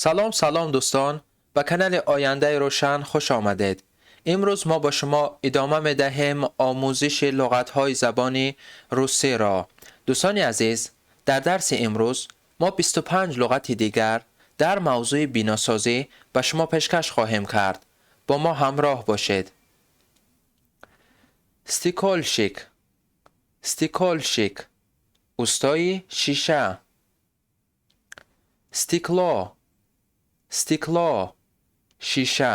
Салом, салом, дӯстон, ба канали Ояндаи Рӯшан хуш омадед. Имрӯз мо бо шумо идома медиҳем омӯзиши луғатҳои забони русиро. Дӯстони азиз, дар дарси имрӯз мо 25 луғати дигар дар мавзӯи биносозӣ ба шумо пешкаш хоҳем кард. Бо мо ҳамроҳ бошед. Стёклощик, стёклощик, устои шиша. Стекло, стекло, шиша.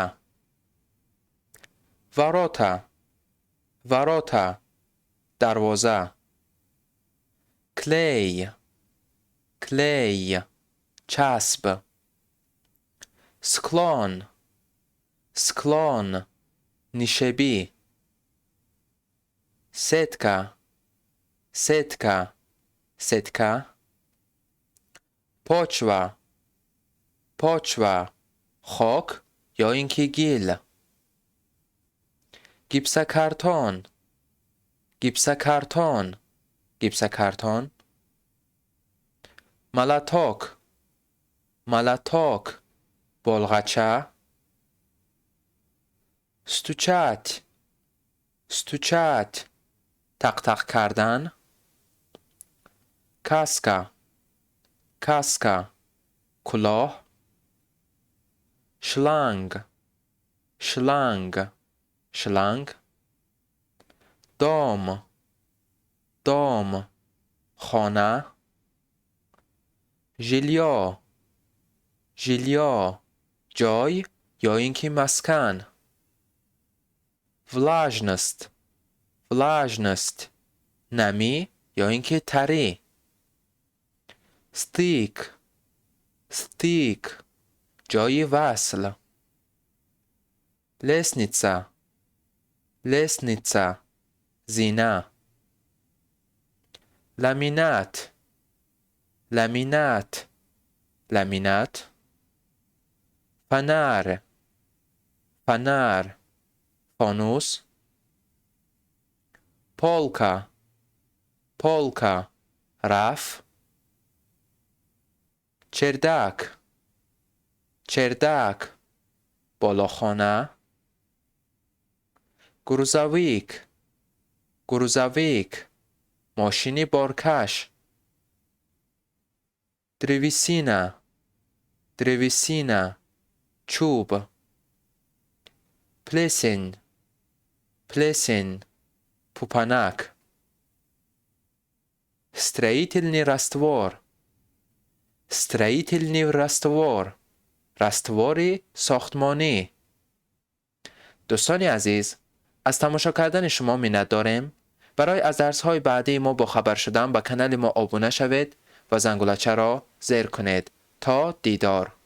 Ворота, ворота, дарвоза. Клей, клей, часб. Склон, склон, нишебӣ. Сетка, сетка, сетка. Почва, почва, хок ё ин ки гил. Гипсокартон, гипсокартон, гипсокартон. Молоток, молоток, болғача. Стучать, стучать, тақ-тақ кардан. Каска, каска, кулоҳ. Шланг, шланг, шланг. Дом, дом, хона. Жильё, жильё, ҷой ё ин ки маскан. Влажность, влажность, намӣ ё ин ки тарӣ. Стык, стык, ҷои васл. Лестница, лестница, зина. Ламинат, ламинат, ламинат. Фонарь, фонарь, фонус. Полка, полка, раф. Чердак, чердак, болохона. Грузовик, грузовик, мошини боркаш. Древесина, древесина, чӯб. Плесень, плесень, пӯпанак. Строительный раствор, строительный раствор, раствори сохтмонӣ. Дӯстони азиз, аз тамошо кардани шумо миннат дорем. Барои аз дарсҳои баъдии мо бохабар шудан ба канали мо обуна шавед ва зангулачаро зер кунед. То дидор.